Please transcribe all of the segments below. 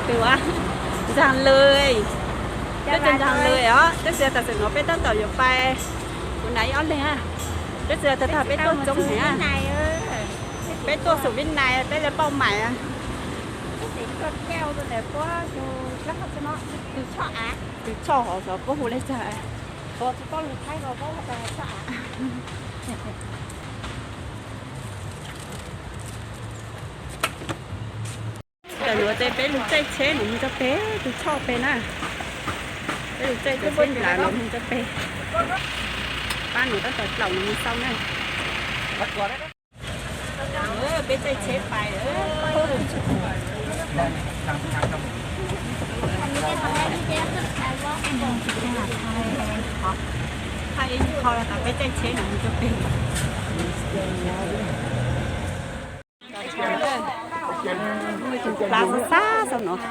Tus ntxag lawm, peb tus ntxag lawm os, tab sis tam sim no peb tab tom yuav pais, kuv hnav ib ob leeg, tab sis tab tom peb tuaj coob heev, peb tuaj xum Vib Nais peb li pauj mais. Tus choj hov xov puab hu li cas? Cov nuav ces peb lug txaij tsheb nuav moog rua peg tug choj peg na. Peb lug txaij tug tsheb nplaag nuav moog rua peg. Paab nuav tab tom dlaum nuav moog xauj na. Peb txaij tsheb pais. Peb txaij tsheb nuav moog rua peg. Plab sab sab xauj nuav.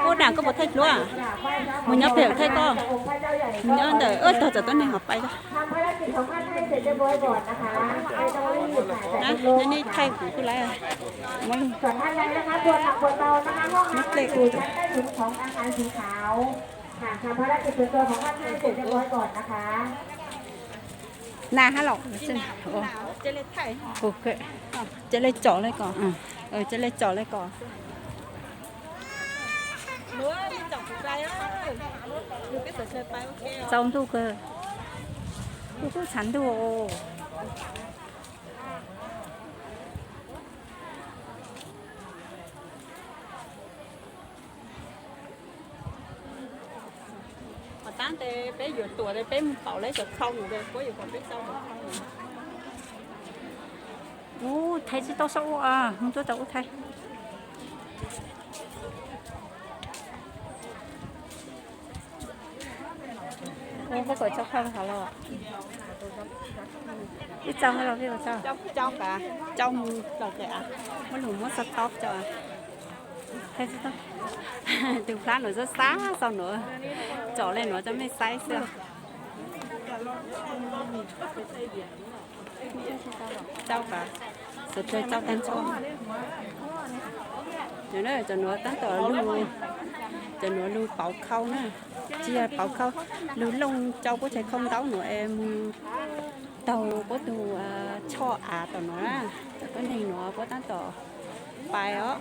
Ub, nam koj puas thaij dluab? Mus nyob pem thaij koj. Mus nyob ntawm tog txawm tuab neeg hov pais. Nyob neb thaij kuv kuj lawm. Muab lug, muab dlej. Nam hab los, cia li tsom li kom. Tsaus ntuj kawg, kuj tub tshav ntuj. Hov tab tes peb yuav tuam tes peb mus pauv lawv cov khau mus tes puab yuav kom peb tau cov khau mus. Ub, thaij tsis tau sab ub, mus tuaj tau ub thaij. Ub, peb kom tau khau hov los. Ib tsaug los peb tsaug. Tsaug, tsaug mus los ces muab lug muab xov tob tso. Thaij tsis tau. Tus plab nuav xab xab xauj nuav, tsom le nuav rua mej saib xwb. Tsaug, xuv dlawg tsaug tag nrho. Cov nuav tab tom lug, cov nuav lug pauv khau na, tsis yog pauv khau, lug looj tsau puab txhais khau ntaub nuav es mus taug puab tug choj av tom nuav na. Cov tuab neeg nuav puab tab tom pais os,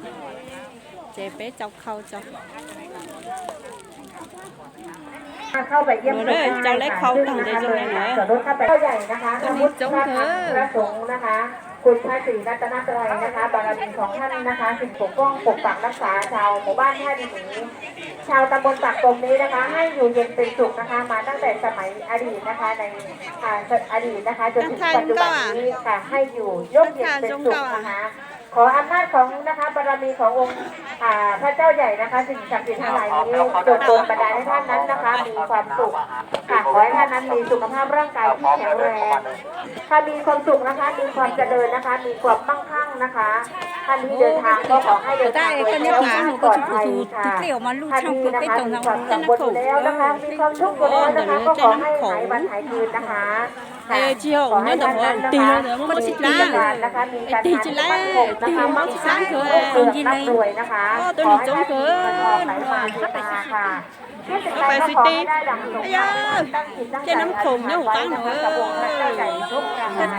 ces peb tsau khau tso. Nuav tsau lawv khau taag tes zoo le nuav. Tuab neeg coob kawg. คุณพระศรีรัตนตรัยนะคะ บารมีของท่านนะคะ สิ่งปกป้องปกปักรักษาชาวหมู่บ้านท่าดีหมี ชาวตำบลปากกมนี้นะคะ ให้อยู่เย็นเป็นสุขนะคะ มาตั้งแต่สมัยอดีตนะคะ ใน อ่า อดีตนะคะ จนถึงปัจจุบันนี้ค่ะ ให้อยู่ร่มเย็นเป็นสุขนะคะ ขออำนาจของนะคะ บารมีขององค์ อ่า พระเจ้าใหญ่นะคะ สิ่งศักดิ์สิทธิ์ทั้งหลายนี้ จงโดนบันดาลให้ท่านนั้นนะคะ มีความสุขค่ะ ขอให้ท่านนั้นมีสุขภาพร่างกายที่แข็งแรงค่ะ มีความสุขนะคะ มีความเจริญนะคะ มีความมั่งคั่งนะคะ ท่านที่เดินทางก็ขอให้เดินทางโดยแคล้วคลาดปลอดภัยค่ะ ท่านที่นะคะ มีความกังวลอยู่แล้วนะคะ มีความทุกข์อยู่แล้วนะคะ ก็ขอให้หายวันหายคืนนะคะ ค่ะ ขอให้ท่านนั้นนะคะ มีการงานนะคะ มีการงานที่มั่นคงนะคะ มั่งคั่งรุ่งเรืองร่ำรวยนะคะ ขอให้ท่านมีเงินทองไหลมาเทมาค่ะ คิดสิ่งใดก็ขอให้ได้ดังสมหวัง ตั้งจิตตั้งใจอธิษฐานไว้นะคะ ว่าจะบวชให้พระเจ้าใหญ่ทุกประการนะค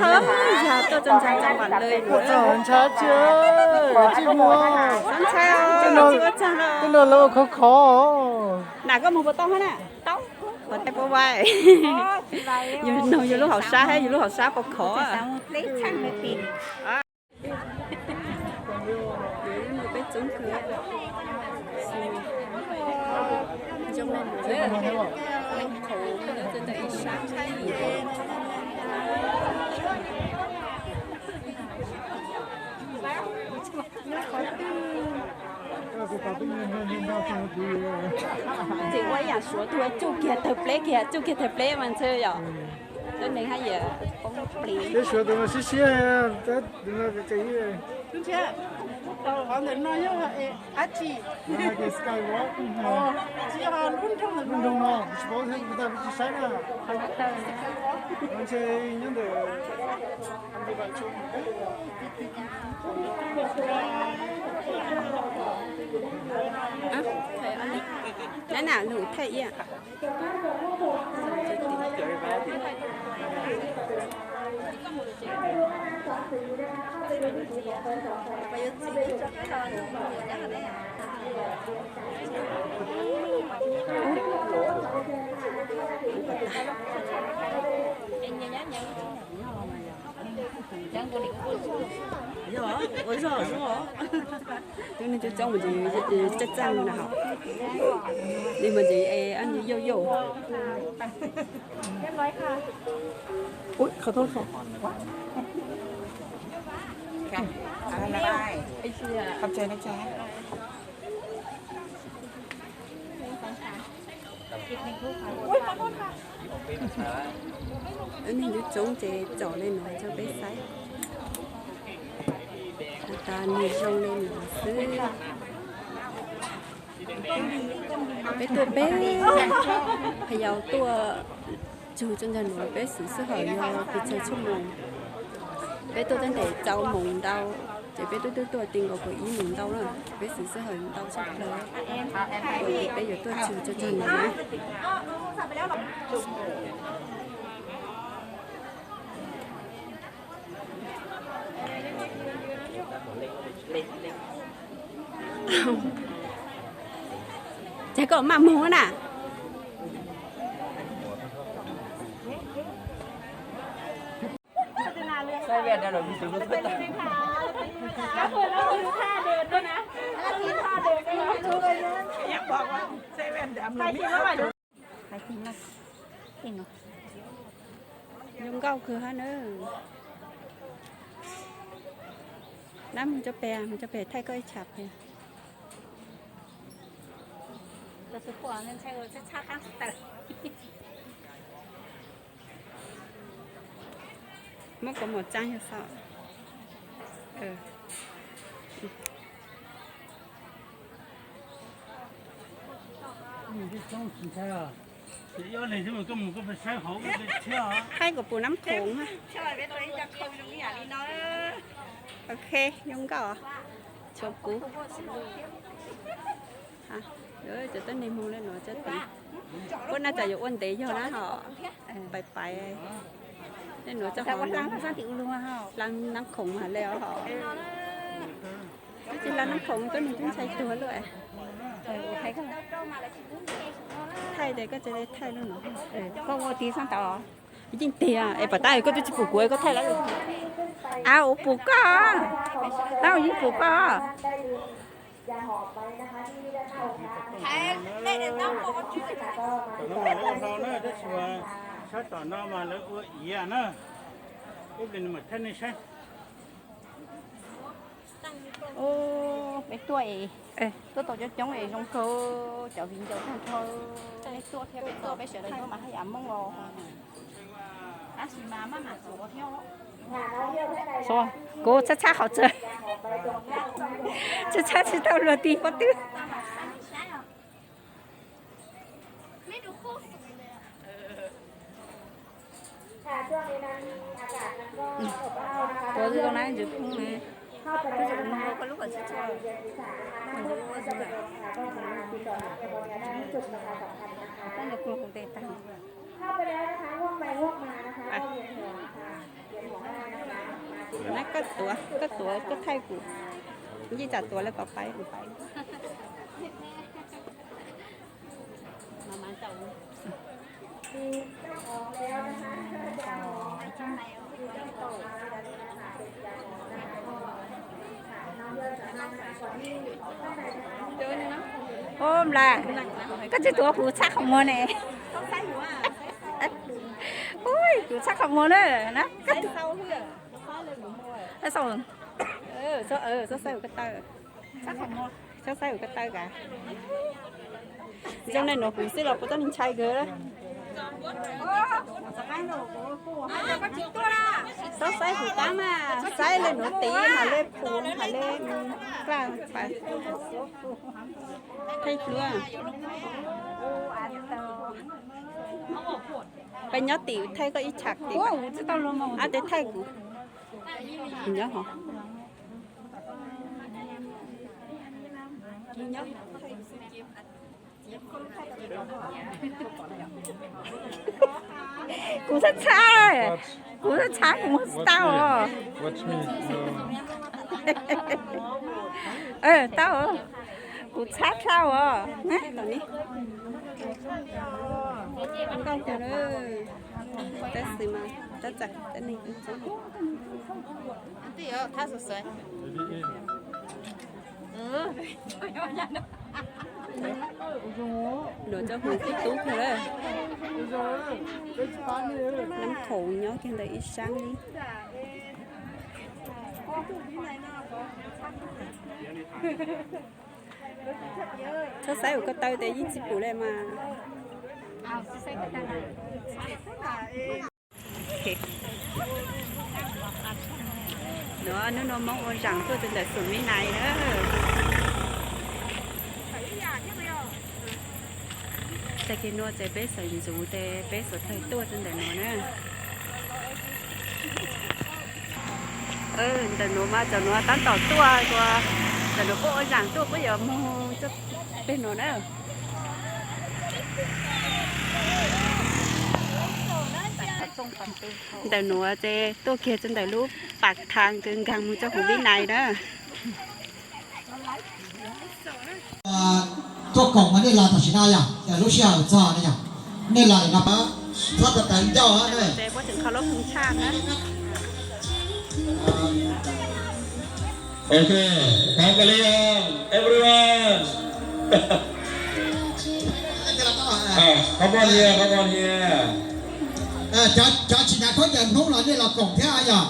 ะ ขอให้ท่านมีความสุขนะคะ ขออนุโมทนาสาธุนะคะ ขออนุโมทนา Tej no lawv ua khov khov. Nam koj moog puas tau hab na? Tau. Qhov tej puab vaij. Yus noog yus lub hauv sab hab yus lub hauv sab puas khov. Peb txoob kawg. Tseem ua ib yaam suav tug, tsuj kiag tawg pleb kiag, tsuj kiag tawg pleb mas ntshe yom. Tuab neeg hab yam poob plig. Peb suav tus no siab siab, tus no qis qis. Qhov ntawm no yog dab tsi? Skywalk. Tsis yog lub nroog ntawm no, tsis paub thiab, kuv tsis saib na. Ntshe nyob ntawm Twb nej coob coob mus ntsis caj txaj na hos, li mus ntsis es ab yauj yauj. Ui, qhov thoob qhov. Qhov tsev no tsev. Wb neeg coob coob ces tsom li no rau peb saib. Has tas nws zoo li no xwb. Peb tuaj peb, has yau tuaj tsug tso ntag no peb xwm sij hawm yog pes tsawg xuab moos. Peb tuaj tab ntes rau moos ntau, ces peb twb twb tuaj ti nkaus kaum ib moos ntau na, peb xwm sij hawm ntau tshaj plaws. Peb yuav tuaj tsug tso ntag no na. Ces koj maj moog na. Zoo nkauj kawg hab na. Nab moog cov peg, moog cov peg thaij koj ib tsham peg. Muab kov mom tsaab yog xav. Thaij kuv pum Nab Khoom. Ok, zoo nkauj. Tshuav kuv. Cov tuab neeg moog le nuav teb, puab naj tsam yuav ua ntev yog na hos, pais pais le nuav tso hov, Nab Khoom has le hos. Tub tsi hla Nab Khoom tuab neeg tub ntshai tuag luaj. Thaij tes koj tsi thaij lub no. Koj ua tiv sab tod. Yeej tiag es pom tab koj twb tsi pum kuv koj thaij lawm. Av, ua pum koj. Tab ua yeej pum koj. Sab tom no mas lawv ua iav na. Ib pliag mam thaij nej saib. Peb tuaj es tuaj tau coob coob es zoo kawg, cov viv ncaus tag nrho. Peb tuaj thiab peb tuaj peb sawv daws tuaj mas haj yam moob os. Tab sis mas maj mam tuav thiab. Kuv txhab txhab qhov txawg, txhab txhab tsis tau luag ti pob twg. Tuav zoo na, ntsis phooj ne. Tab sis nug koj lub kom tsis tshua, nug ua zoo lawm. Koj nug kuv tes tag. Na koj tuav, koj tuav koj thaij kuv, yeej tsam tuav lawv kom pais kuv pais. Ub, nplais, koj tsis tuav kuv txhab qhov muag ne. Ub, kuv txhab qhov muag na, na. Txhob saib kuv ko taw, txhob saib kuv ko taw ka. Zoo na, nuav kuv xwb los puas tau ntshai kawg. Txhob saib huv tab mas, saib le nuav tid, hab le puv, hab le plaj pas. Thaij hlub. Peb nyob tim thaij koj ib tsham tim. Ab, tes thaij kuv. Kuv nyob hov. Kuv txhab txhab, kuv txhab txhab, kuv mus tau os. Tau, kuv txhab tau os. Tab sis mas tab txawm tab neeg ib tsoom. Nuav cov hu tub tub kawg lawm. Nab khoom nyob kiag ntawm ib sab li. Txhob saib ua ko taw tes yeej tsis pum le mas. Nuav nub nua Moob ua zaam tuaj rua ntawm Xum Vib Nais na. Tag kis nua ces peb sawv ntxuv tes peb sawv tawg tuaj rua ntawm nuav na. Ntawm nuav mas cov nuav tab tom tuaj, cov nuav puab ua zaam tuaj puab yuav moog peg nuav na. Ntawm nuav ces tuaj kiag rua ntawm lub pas thav kws nkaag moog rua Xum Vib Nais na. Tuaj koom mas nej los tam sim no yom, lub sij hawm txog no yom, nej los no, txhob tawv ncauj. Ok, phoom kawg li os everyone. Come on here, come on here. Cov tsis hnav khaub ncaws Hmoob los nej los koom thiab yom.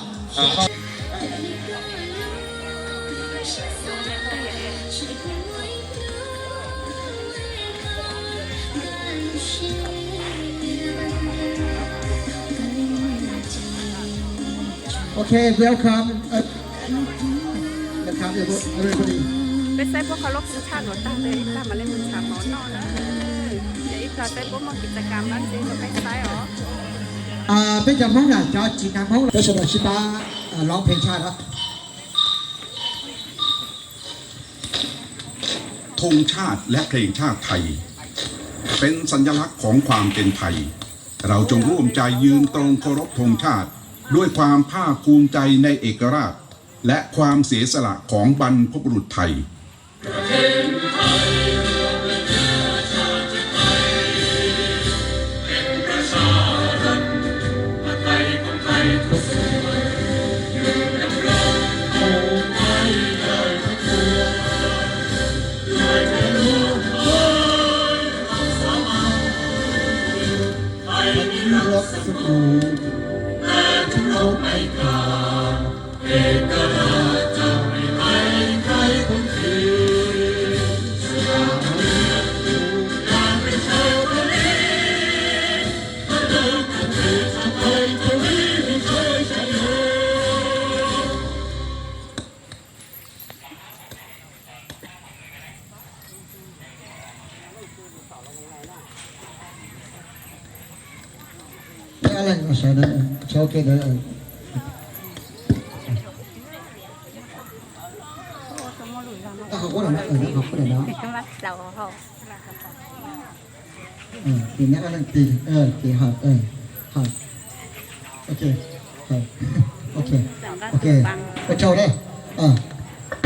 Ok, welcome. Welcome everybody. Peb saib puab qhov lub phoo tshaj nuav tag tes ib plag mam le moog ntshav mov noj na. Ces ib plag saib puab muaj kis tas kas dlaab tsi rua peb saib os. Peb cov Hmoob na, cov tsis hnav Hmoob peb sawv daws sib pabร้องเพลงชาติครับ ธงชาติและเพลงชาติไทย เป็นสัญลักษณ์ของความเป็นไทย เราจงร่วมใจยืนตรงเคารพธงชาติ ด้วยความภาคภูมิใจในเอกราช และความเสียสละของบรรพบุรุษไทย Các anh mà sửa đỡ, sửa ok đỡ. Tao không có đằng đó, ừ, tao không có đằng đó. Ừ, thì nhắc anh thì, ờ, thì hợp, ờ, hợp. Ok, hợp. Ok, ok. Ôi, chào đây. Ờ,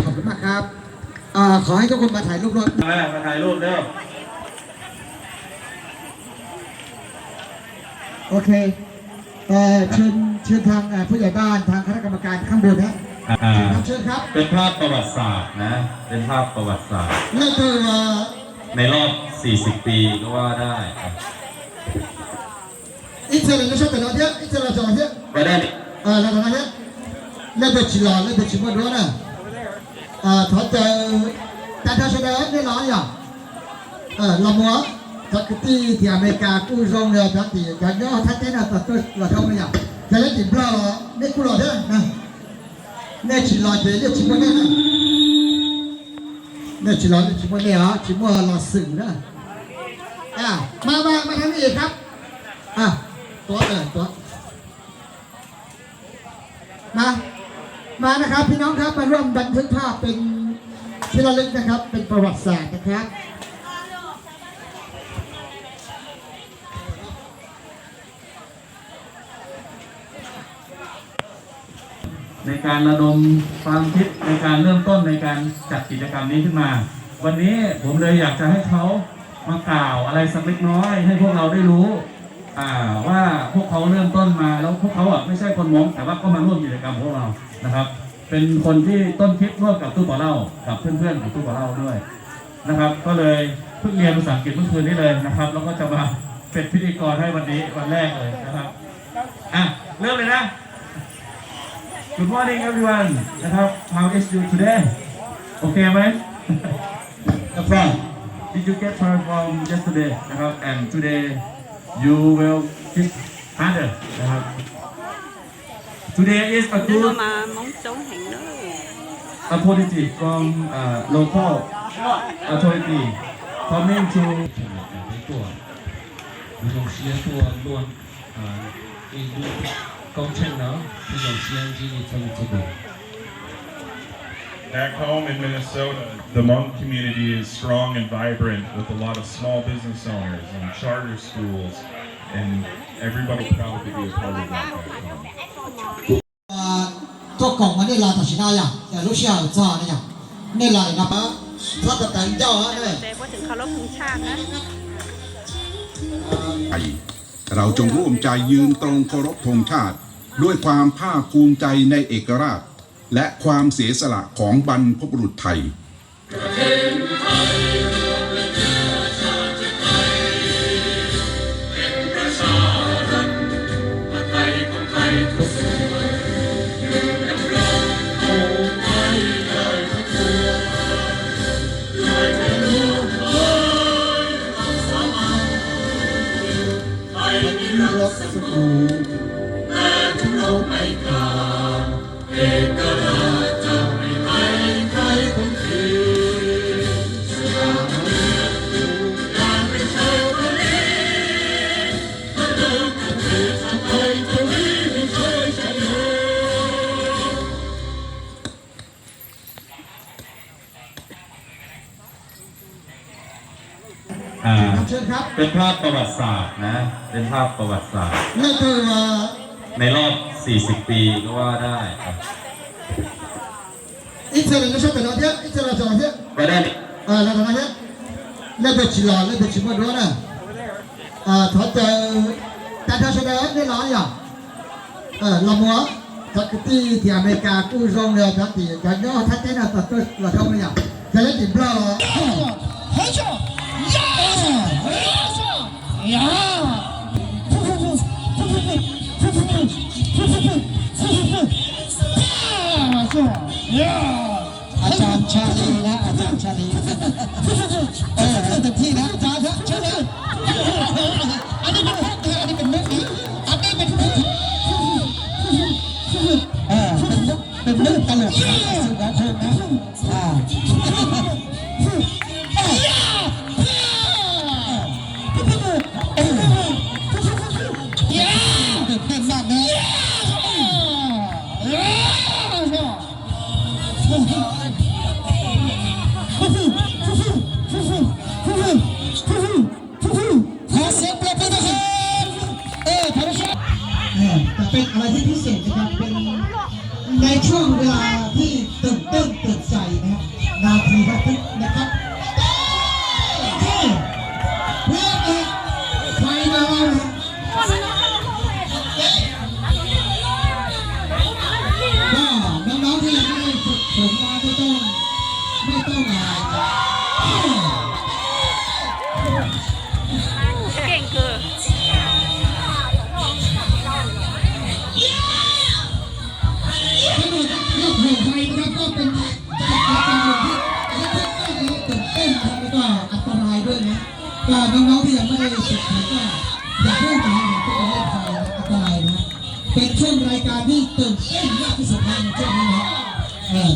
hợp với mặtครับ. À,ขอให้ทุกคนมาถ่ายรูปร่วม มาถ่ายรูปเร็ว โอเค เอ่อ เชิญ เชิญทาง เอ่อ ผู้ใหญ่บ้าน ทางคณะกรรมการข้างบนฮะ อ่า เชิญครับ เชิญครับ เป็นภาพประวัติศาสตร์นะ เป็นภาพประวัติศาสตร์ ในรอบ สี่สิบ ปีก็ว่าได้ Ib txhia los nyob sab tom no thiab, ib txhia los tom no thiab. Los tom no thiab. Leej twg tsis los, leej twg tsis muaj duab na. Thov caw tag nrho sawv daws nej los yom. Los mus. Cov kwv tij tim Amelikas kuj zoo li cov tim, cov nyob Thaib teb no los zoo li yom. Cov nyob tim Nplog los nej kuj los thiab na. Nej tsis los ces yeej tsis muaj nej na. Nej tsis los yeej tsis muaj nej os, tsis muaj los xwm na. มา มา มาทางนี้อีกครับ อ่ะ ตัว เออ ตัว มา มานะครับ พี่น้องครับ มาร่วมบันทึกภาพเป็นที่ระลึกนะครับ เป็นประวัติศาสตร์นะครับ ในการระดมความคิดในการเริ่มต้นในการจัดกิจกรรมนี้ขึ้นมา วันนี้ผมเลยอยากจะให้เขามากล่าวอะไรสักเล็กน้อยให้พวกเราได้รู้ อ่า ว่าพวกเขาเริ่มต้นมาแล้วพวกเขาอ่ะไม่ใช่คนมงแต่ว่าก็มาร่วมกิจกรรมของพวกเรานะครับ เป็นคนที่ต้นคิดร่วมกับตู้ปอเล่ากับเพื่อนๆของตู้ปอเล่าด้วยนะครับ ก็เลยเพิ่งเรียนภาษาอังกฤษเมื่อคืนนี้เลยนะครับ แล้วก็จะมาเป็นพิธีกรให้วันนี้วันแรกเลยนะครับ อ่ะ เริ่มเลยนะ Good morning everyone นะครับ How is you today? Okay ไหม Fine. Did you get tired from yesterday นะครับ and today you will hit harder นะครับ Today is a good opportunity from uh, local authority coming to 做 Back home in Minnesota, the Hmong community is strong and vibrant with a lot of small business owners and charter schools, and everybody proud to be a part of that back home. ตัวกล่องมันได้ลาต่อสีหน้าอย่างแต่ลูกเชื่อเจ้าเนี่ยเนี่ยลายนะป้าถ้าแต่แต่งเจ้าฮะเนี่ย ไทย เราจงร่วมใจยืนตรงเคารพธงชาติ ด้วยความภาคภูมิใจในเอกราช และความเสียสละของบรรพบุรุษไทย อ่า เป็นภาพประวัติศาสตร์นะ เป็นภาพประวัติศาสตร์ ในรอบสี่สิบปีก็ว่าได้ Ib txhia los nyob sab pem no thiab, ib txhia los txog thiab. Los txog no thiab. Leej twg tsis los, leej twg tsis muaj duab na. Thov caw tag nrho sawv daws nej los yom. Los mus, cov kwv tij tim Amelikas kuj zoo li cov tim, cov nyob Thaib teb no los zoo li yom. Cov nyob tim Nplog los Ajaar Charlie นะ Ajaar Charlie เออเต็มที่นะ อาจารย์ครับ เชิญเลย อันนี้เป็นมุกนะ อันนี้เป็นมุกนะ อันนี้เป็นมุก เออ เป็นมุก เป็นมุกตลกนะ สุดยอดนะ อ่า ตื่นเต้นมากนะ ขอเสียงปรบมือนะครับ เออ ขอบคุณครับ จะเป็นอะไรที่พิเศษนะครับ เป็นในช่วงเวลาที่ตื่นเต้นตื่นใจนะครับ นาทีระทึกนะครับ โอเค เริ่มเลย ใครมาบ้างครับ ก็น้องๆที่ยังไม่ได้ฝึกฝนมาก็ต้องไม่ต้องอาย เก่งเกิน สนุกเลือกเพลง สุดท้ายก็อยากให้ทุกคนได้ทายนะ อันตรายนะ เป็นช่วงรายการที่ตื่นเต้นมากที่สุดในช่วงนี้นะ เออ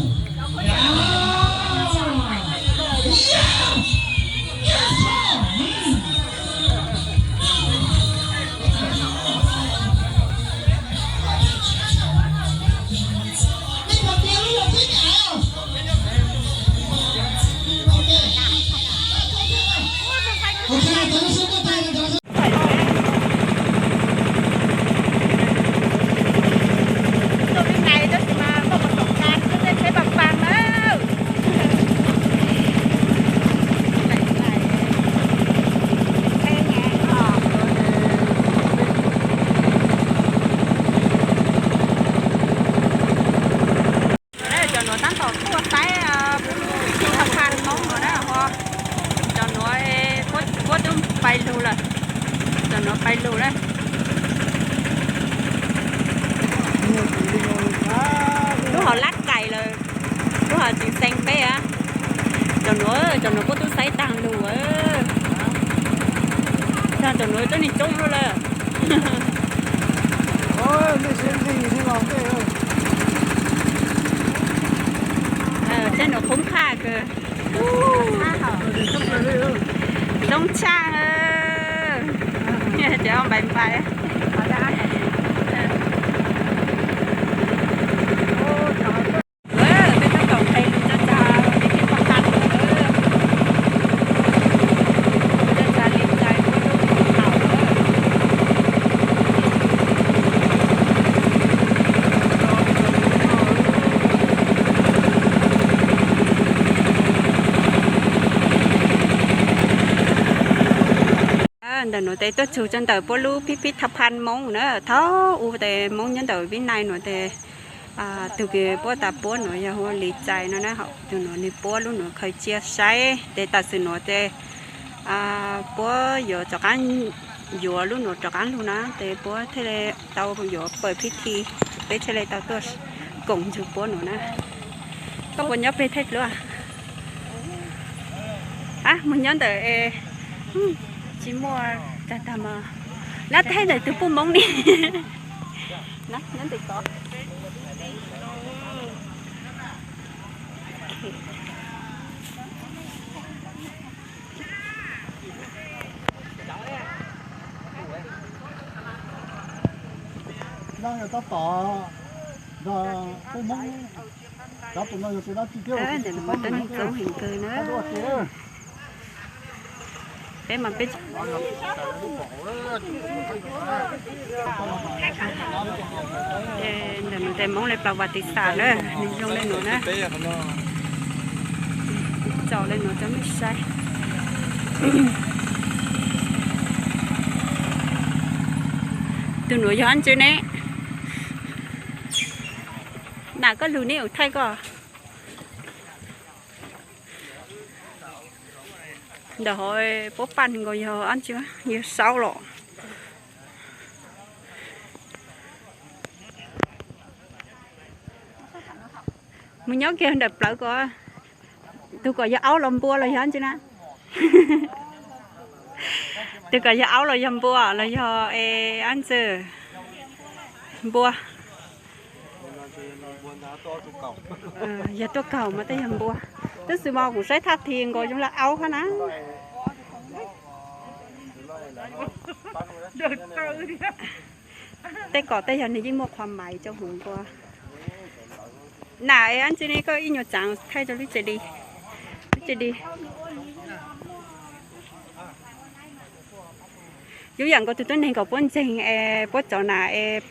Cov nuav tab tom tuaj saib puab lub thaj paj Moob no na ho. Cov nuav puab, puab twb pais lug lawm. Cov nuav pais lug na. Lub hom lab kais lawm, lub hom tsis xees peb a. Cov nuav, cov nuav puab twb saib taag lug. Cov nuav twb neeg coob luaj lawm. Teb nuav khoob qhaj kawg. Zoo tshaj. Cov npais npais. Peb tab tom nqes lug rau txag, peb pib paj qab lawm. Rau txag li cais puab lub hom lab. Ntawm nuav tes tuaj txug rau ntawm puab lub phib phib thaj paj Moob na, thaum ub tes Moob nyob ntawm Vib Nais nuav tes tug kws puab tas puab nuav yog hu Lis Txais no na, tug nuav nwg puab lub nuav khaws cia saib tes tam sim nuav tes puab yuav rov qaab, yuav lub nuav rov qaab lug na tes puab thiaj li tau yuav pawg phib thi, peb thiaj li tau tuaj koom nrug puab nuav na. Koj puas nyob peg Thaib Dluab? Ab, moog nyob ntawm es tsis muaj tag tag mas lab thaij ntawm tug puj Moob ni. Nyob ntawm tod. Ntawm nuav muaj tug neeg coob heev kawg na. Peb mas peb, ntawm nuav tes Moob le plas vas tis xas na, nwg zoo le nuav na. Tso le nuav rau mej saib. Tug nuav yog dlaab tsi ne? Nam koj lug ne, thaij koj. Ntawm hov puab paj nkaus yog dlaab tsi, yog saub los? Mus nyob kiag ntawm plawv ko. Tug kom yog aub los npua los yog dlaab tsi na? Tug kom yog aub los yog npua los yog es dlaab tsi? Npua. Yog tuaj kaug mas tej yog npua. Tab sis mas kuv saib thaj thi nkaus zoo le aub hab na. Tej kom tej yog nwg yeej muaj qhuas maiv rau huv npua. Nam es dlaab tsi ne, koj ib nyuas tsav thaij rau lub tsev di, lub tsev di. Yub yam nkaus tug tuab neeg kom puab ntseeg es puab cov nam es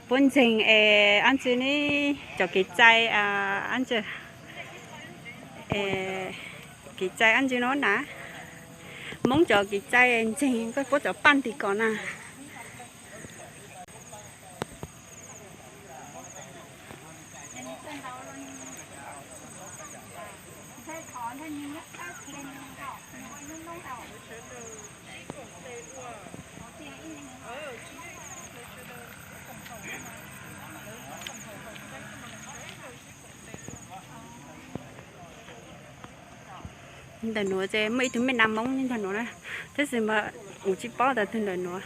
puab ntseeg es dlaab tsi ne, cov kev txais, dlaab tsi, kev txais dlaab tsi no na. Moob cov kev txais ntseeg puab cov paj tim kom na. Ntawm nuav ces muaj ib tug mej nav Moob nyob ntawm nuav na, tab sis mas kuv tsis paub tas tug ntawm nuav.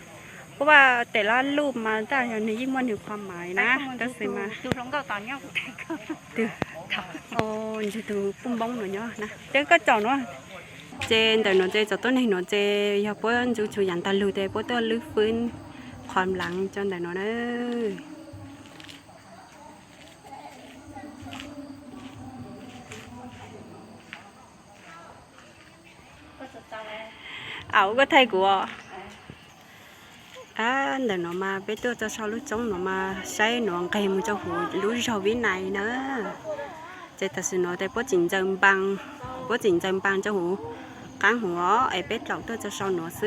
Puab tes lab luj mas tab yog nwg yeej muaj nwg qhua mam na, tab sis mas ntawm tug puj npoob nuav nyob na, ces koj caum nuav. Ces ntawm nuav ces txog tuab neeg nuav ces yog puab ntxub txhua yaam tag lug ces puab tuaj lub fwb qhua mlav cov ntawm nuav na. Au, koj thaij kuv. Ntawm nuav mas peb tuaj txog sau lub tsoob nuav mas saib nuav nqeg mus rau huv lub zog Vib Nais na. Ces tam sim nuav tes puab tseem ntxaws npaa, puab tseem ntxaws npaa rau huv qaab huv os, es peb tlaus tuaj txog sau nuav xwb.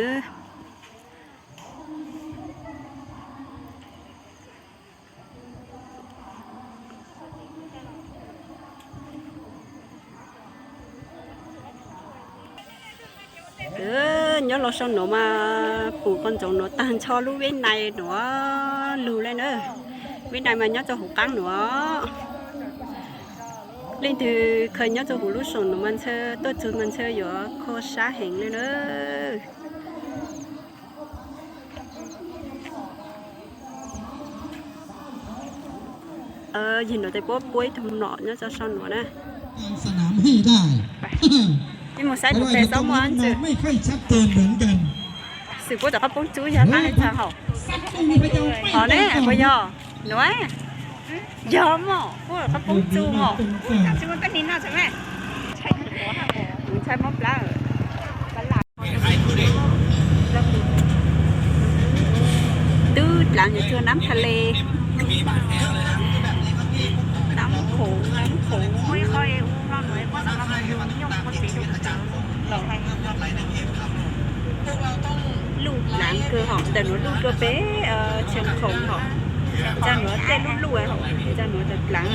Nyob los sau nuav mas pum qhov ntsoov nuav taag nrho lub Vib Nais nuav lug le na. Vib Nais mas nyob rau huv qaab nuav. Leej twg khaws nyob rau huv lub saum nuav mas ntshe tuaj txug mas ntshe yuav kho sab heev le na. Yog nuav tes puab puab ib tug mlom nyob rau sau nuav na. Ib mus saib kuv tes xob muaj ntxwg. Xwm puab cov qhob poob tsub yog qaab le caag hauv? Hov ne puas yog? Nuav yog mog, puab qhob poob tsub mog. Ntshai mob plab. Twb dlaav yog cuag nab tha le, nab khoov, nab khoov. Luj dlaav kawg hom, ntawm nuav luj dlua peb tshee khoov hom, ntsa nuav tej luj luj hom, ntsa nuav tas dlaav.